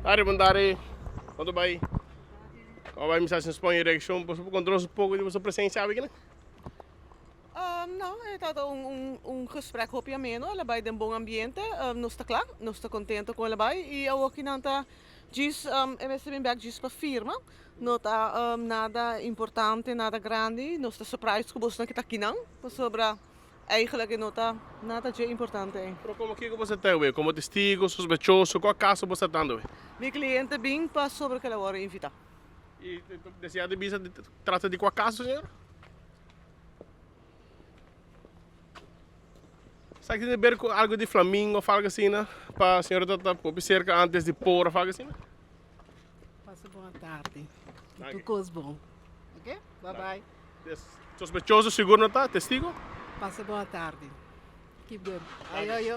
Dari bon dari. Kon ta bai? Kon bai misa sin spon ereccion? Boso por conta nos un poco di boso presencia awe kina? No, e tabata un un gesprek hopi ameno, el a bai den bon ambiente, nos ta kla, nos ta contento con el a bai y awor ki nan ta djis e mester bin bek djis pa firma, no ta nada importante, nada grandi, nos ta surprise cu bosonan ki ta akinan pasobra Eigenlijk e no ta nada dje importante ei. Pero como kiko bo sa ta awe? Como testigo, sospechoso, kua caso bo sa tando awe? Mi cliente bin pasobra ke el a wòrdu invitá. Y desea di bisa trata di kua caso, señor? Esaki tin di ber ku algo di flamingo of algo asina? Pa señora ta ta hopi cerca antes di por of algo asina? Pasa bon tardi. Tur kos bon. Ok? Bye bye. Sospechoso sigur no ta, testigo? Pasa bon tardi. Keep good. Ayo ayo.